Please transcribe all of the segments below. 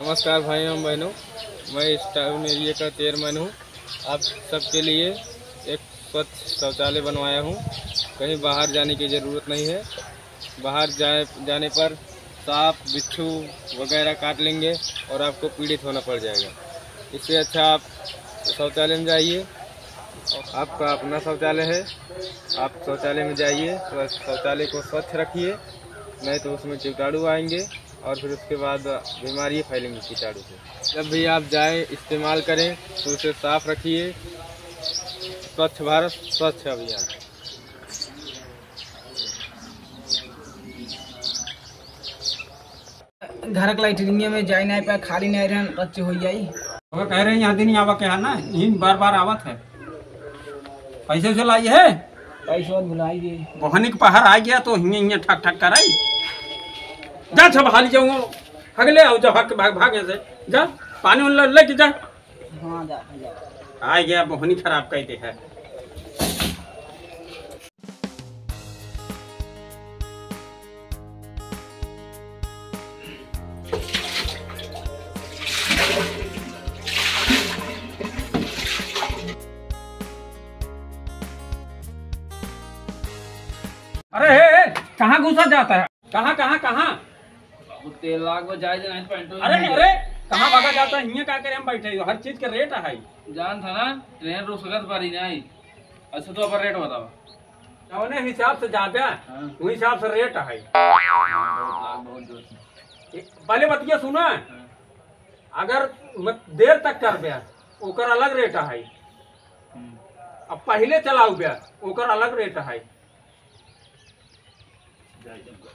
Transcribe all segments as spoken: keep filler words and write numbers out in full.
नमस्कार भाइयों बहनों, मैं इस टाउन एरिया का चेयरमैन हूँ। आप सबके लिए एक स्वच्छ शौचालय बनवाया हूँ। कहीं बाहर जाने की ज़रूरत नहीं है। बाहर जाए, जाने पर सांप, बिच्छू वगैरह काट लेंगे और आपको पीड़ित होना पड़ जाएगा। इससे अच्छा आप शौचालय में जाइए, आपका अपना शौचालय है, आप शौचालय में जाइए, स्व-, शौचालय को स्वच्छ रखिए, नहीं तो उसमें कीटाणु आएंगे और फिर उसके बाद बीमारी फैलेंगी कीटाणु से। जब भी आप जाएं, इस्तेमाल करें तो उसे साफ रखिए। स्वच्छ भारत, स्वच्छ अभियान। घर के लैट्रिनिया में जाई नाई पाए, खाली नाई रहन, रच्च हो जाई। अब कह रहे हैं यहाँ दिन आवा के है ना, यहीं बार बार आवत है। पैसे से लाई है? पैसे भुलाई गए। बहनी के पहाड़ आ गया तो हियाँ हियाँ ठक ठक कराई। जा छप हाली जाऊँ, हगले आओ, जा हक भाग भाग से, जा पानी उन ले, लेके जा। हाँ, जा, जा। आ गया, बहनी खराब कर दे है। अरे, हे, हे, कहाँ घुसा जाता है? कहाँ, कहाँ, कहाँ? बहुत तेल लाग बा, जाए दे, नहीं तो पैंटो अरे, नहीं अरे, कहाँ भागा जाता है? हियाँ का करे हम बैठे हो? हर चीज के रेट है। जान था ना, ट्रेन रुक सकत बारी नहीं। अच्छा, तो अपन रेट बताओ। जौने हिसाब से जाबे, हाँ। वही हिसाब से रेट है। बहुत लाग, बहुत जोर से। पहले बतिया सुना, हाँ। अगर मत देर तक करबे, ओकर अलग रेट है। हम्म। अब पहले चलाउबे, ओकर अलग रेट है।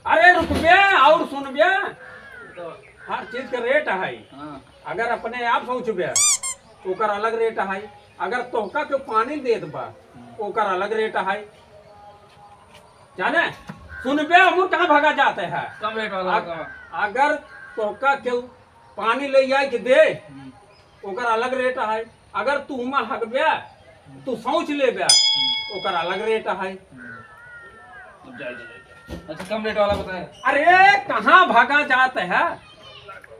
अरे रुकबे और सुनबे, तो हर चीज के रेट है। हाँ। अगर अपने आप सोचबे, ओकर अलग रेट है। अगर तोहका के पानी देत बा, ओकर अलग रेट है। जाने, सुनबे, हमर कहाँ भागा जाते हैं? कम रेट वाला अग-, होगा। अगर तोहका के पानी ले जाए के दे, हम्म। ओकर अलग रेट है। अगर तू हुआं हगबे, तू सोच लेबे, ओकर अलग रेट है। अब जाए दे, जाए दे। अच्छा, कम रेट वाला बताए। अरे, कहाँ भागा जात है?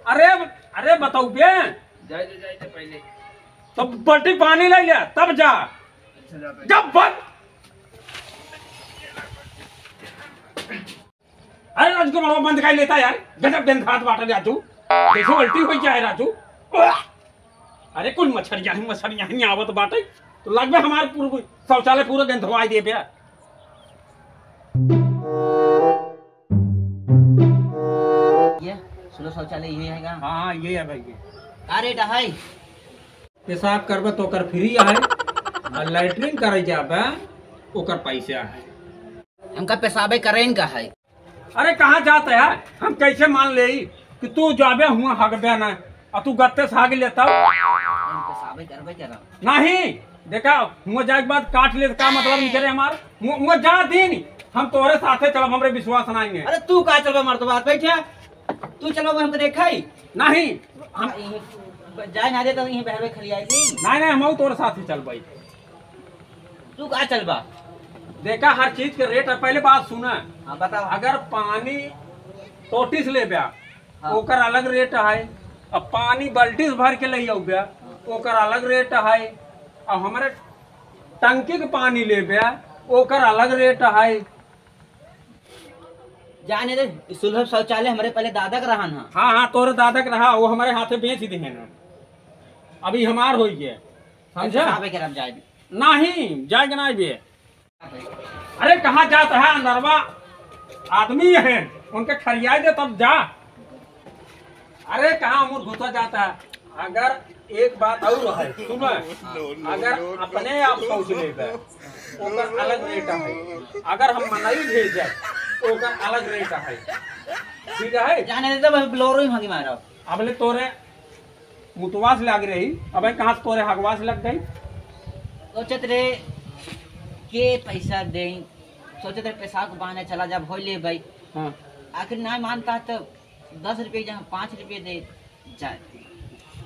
अरे, अरे, बतौबे। जाए दे, जाए दे पहले। तब बाल्टी पानी ले ले, तब जा। अच्छा, जाते हैं। जब बंद। अरे राजू के बड़वा बंद काहे लेता यार? गजब गंधात बाटे राजू, जैसे उल्टी होइ जाए राजू। अरे कुल मच्छर यहीं, मच्छर यहीं आवत बाटे, तो लगबे हमार पूरा शौचालय पूरा गंधवाई देबे। ये सुलभ शौचालय ये है का? हाँ, हाँ, ये है भाई, ये। का रेट है? पेशाब करबे तो ओकर फ्री है, और लैट्रिन करे जाबे ओकर पैसा है। हमका पेशाबे करेन का है। अरे कहाँ जात है? हम कैसे मान लेई कि तू जाबे हुआं हगबे ना, और तू गत्ते से हग लेता? हम पेशाबे करबे करब। नहीं, देखा, हुआं जाए के बाद काट ले तो का मतलब निकले हमार? हुआं, हुआं जा दिन, हम तोहरे साथे चलब, हमरे विश्वास नहीं है। अरे तू का चलबे मर्दवा, बैठे, तू चलबे हमके देखा ही? नहीं, हम हाँ, यहीं जाए ना दे तो यहीं बहरे खड़ी आई थी। नहीं, नहीं, हम तोहरे साथ ही चलबे। तू का चलबा? देखा, हर चीज के रेट है, पहले बात सुना। हाँ, बताओ। अगर पानी टोटी से लेबे, हाँ। ओकर अलग रेट है। अब पानी बाल्टी से भर के ले आउबे, हाँ। ओकर अलग रेट है। अब हमरे टंकी के पानी लेबे, ओकर अलग रेट है। जाने दे, सुलभ शौचालय हमरे पहले दादा के रहन हा। हाँ, हाँ, तोरे दादा के रहा, वो हमरे हाथे बेच दिहे ना। अभी हमार होई गया, समझा? साबे के रब जाए। नहीं, जाए के नहीं बे। अरे कहाँ जात है अंदरवा? आदमी है, उनके खरियाई दे तब जा। अरे कहाँ मुँह घुसा जाता है? अगर एक बात और है, सुनो, अगर अपने आप सोच लेबे, ओकर अलग रेट है। अगर हम मनई भेजे, ओकर अलग रेट है। ठीक है? जाने दे तो बस बोलेरो ही भागी मारो। अब ले तोरे मुतवास लाग रही, अबे कहाँ से तोरे हगवास लग गई? सोचत रहे के पैसा दे, सोचत रहे पेशाब के बहाने चला जा, भोई ले भाई। हाँ। आखिर ना मानता तो दस रुपये जहाँ पाँच रुपये दे जाए।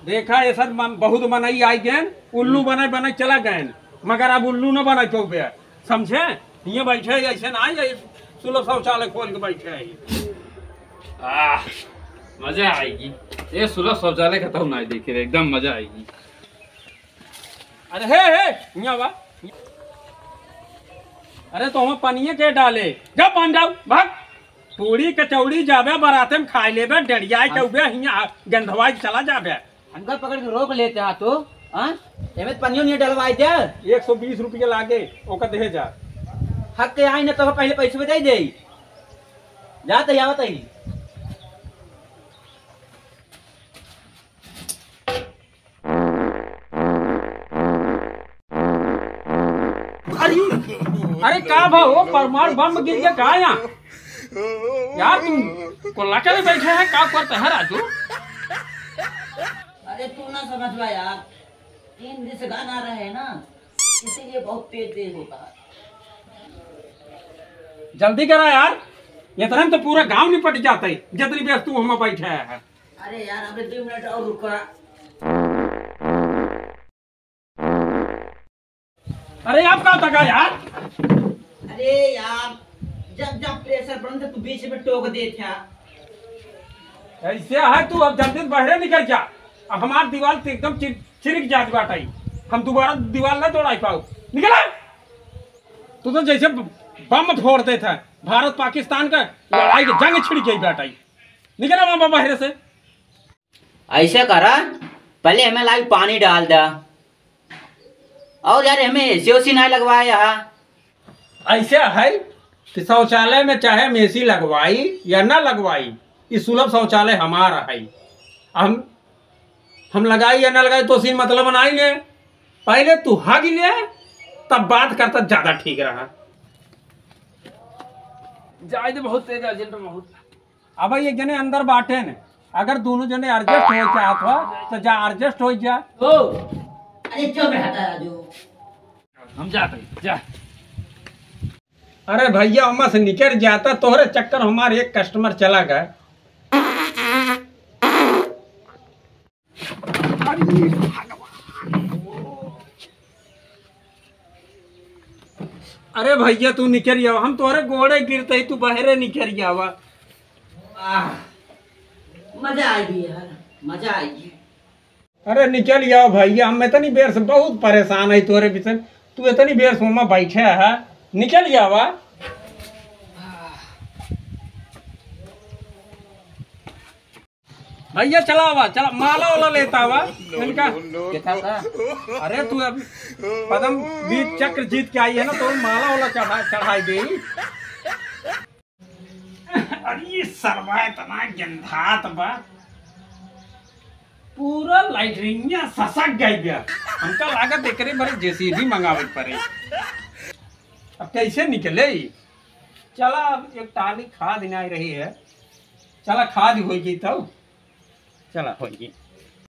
देखा, ऐसा मन, बहुत मनई आई गए, उल्लू बने बने चला गए, मगर अब उल्लू न बने पौबे, समझे? ये बैठे ऐसे ना, ये सुलभ शौचालय खोल के बैठे हैं। आह। मजा आएगी। ये सुलभ शौचालय का तो ना देखे रे, एकदम मजा आएगी। अरे हे, हे, हियाँ बा। अरे तो हम पनिये के डाले, जा पान जाओ, भाग। पूड़ी कचौड़ी जाबे, बराते में खाए लेबे, डरियाई के उबे, हियाँ गंधवाई चला जाबे। हमका पकड़ के रोक लेते हा तो, हाँ? एमे तो पनियो नहीं डलवाई दे। एक सौ बीस रुपया लागे, ओका दे जा। हक के आई ना तो पहले पैसे दे दे। जा तो आवत ही। अरे, अरे का भा हो, परमाणु बम गिर गया का यहाँ? यार तुम कोल्ला के लिए बैठे हैं, का करते हैं राजू? अरे तू ना समझ बा यार, तीन दिन से गाना रहे ना, इसीलिए बहुत तेज तेज होता है। जल्दी करा यार, इतने में तो पूरा गांव निपट जाता है, जितनी बेर तू हम बैठे है। अरे यार, अबे दो मिनट और रुका। अरे आप का तका यार? अरे यार, जब जब प्रेशर बनता तू बीच में टोक देत है। ऐसे है तू, अब जल्दी से बाहरे निकल जा। अब हमार दीवार तो एकदम चिर-, चिरिक जात बाटई। हम दोबारा दीवार ना तोड़ाई पाऊ। निकला। तू तो जैसे ब-, बम फोड़ देत है। भारत पाकिस्तान का लड़ाई के जंग छिड़ गई बाटई। निकला वहाँ बाहरे से। ऐसे करा, पहले हमें लाई पानी डाल दा। और यार, हमें एसी ओसी नहीं लगवाया है। ऐसे है कि शौचालय में चाहे हम एसी लगवाई या ना लगवाई, ई सुलभ शौचालय हमारा है। हम, हम लगाई या ना लगाई, तो सी मतलब बनाई ने। पहले तू हग ले, तब बात करता, ज्यादा ठीक रहा। जाए दे, बहुत तेज agent बहुत। अब एक जने अंदर बाटे न, अगर दोनों जने adjust हो चाहत हो तो जा adjust हो जा। ओ, अरे चुप रहता राजू। हम जाते हैं, जा। अरे भैया, ओमा से निकल जाता, तोहरे चक्कर हमार एक customer चला गया। अरे भगवान। अरे भैया, तू निकल आवा, हम तोहरे गोड़े गिरते ही तू बाहरे निकल आवा। आह, मजा आएगी यार, मजा आएगी। अरे निकल आवा भैया, हम इतनी बेर से बहुत परेशान है तोहरे विषय, तू इतनी बेर से ओमा बैठे है, निकल आवा। भैया चला आवा, चला माला वाला लेता आवा इनका। देखा था? अरे तू अब पद्म वीर चक्र जीत के आई है ना, तो माला वाला चढ़ा, चढ़ाई दे। अरे ये सरवा इतना गंधात बा, पूरा लैट्रिनिया ससक गई बा। हमका लागत एकरे बरे जेसीबी मंगावे के पड़े। अब कैसे निकले ई? चला, अब एक टाली खाद नहीं रही है। चला, खाद होई गई तब। चला, होई गई।